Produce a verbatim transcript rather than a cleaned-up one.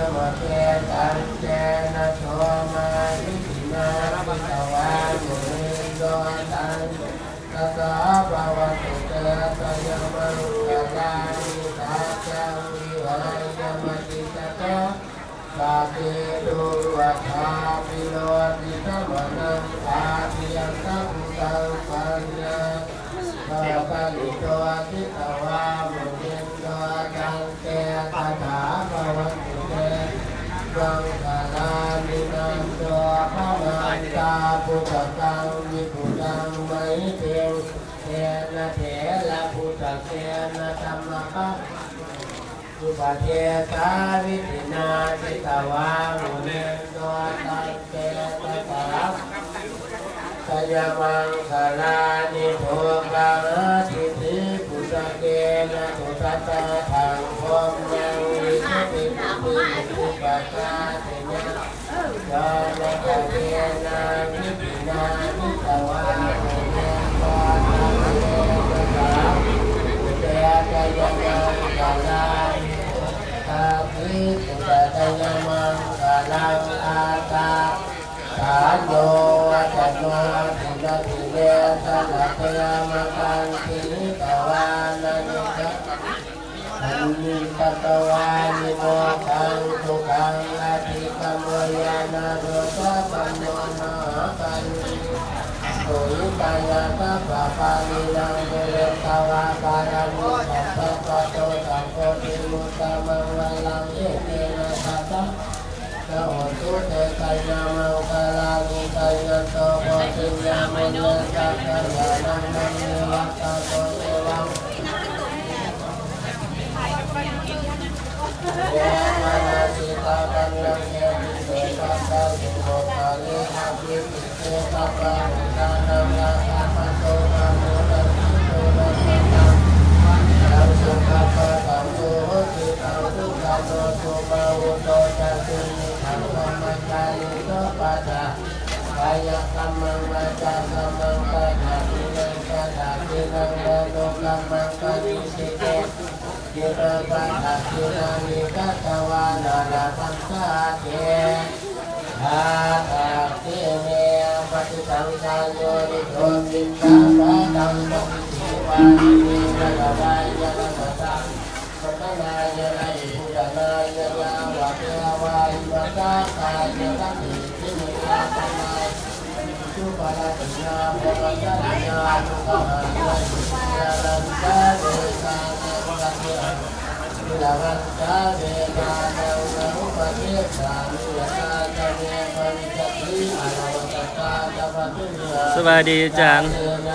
Mate santena somavidhinā jitavā munindo taṃ tejasā bhavatu te jayamaṅgalāni. Saccaṃ vihāya matisaccakavādaketuṃ vādābhiropitamanaṃ ādiyattabuddhaṃ paññā- pākarito jitavā munindo taṃ tejasā bhavatu te jayamaṅgalāni. Nandopanandabhujagaṃ vibudhaṃ mahiddhiṃ puttena therabhujagena damāpayanto iddhūpadesavidhinā jitavā munindo taṃ tejasā jayamaṅgalāni. Duggāhadiṭṭhibhujagena sudaṭṭhahatthaṃ brahmaṃ visuddhijutimiddhibakābhidhānaṃ ñāṇāgadena vidhinā jitavā munindo taṃ tejasā jayamaṅgalāni. Duggāhadiṭṭhibhujagena jayamaṅgalāni. Aṭṭhānaṃ paṇidhānaṃ sarasīrupasampannānaṃ sukhaṃ adhigameyya naro sapañño. Mahākāruññiко vibhisāya sabbapāṇinaṃ pūretvā pāramī sabbā patto sambodhimuttamaṃ varaṃ etena saccavajjena hotu te jayamaṅgalāni. Jayanto bodhiyā mūle sakyānaṃ nandivaḍḍhano evaṃ kāyakammaṃ vācākammaṃ padakkhiṇaṃ padakkhiṇaṃ manokammaṃ paṇidhī te padakkhiṇāni katvāna labhantatthe padakkhiṇe. Paṭisaṅkhā yoniso piṇḍapātaṃ paṭihaṅkhayuṃ āsavajjānubhāvapādaketuṃ bhāvanāya abhiṭhānāya yāvadeva imassa kāyakasiddhi Sawadee ajañ.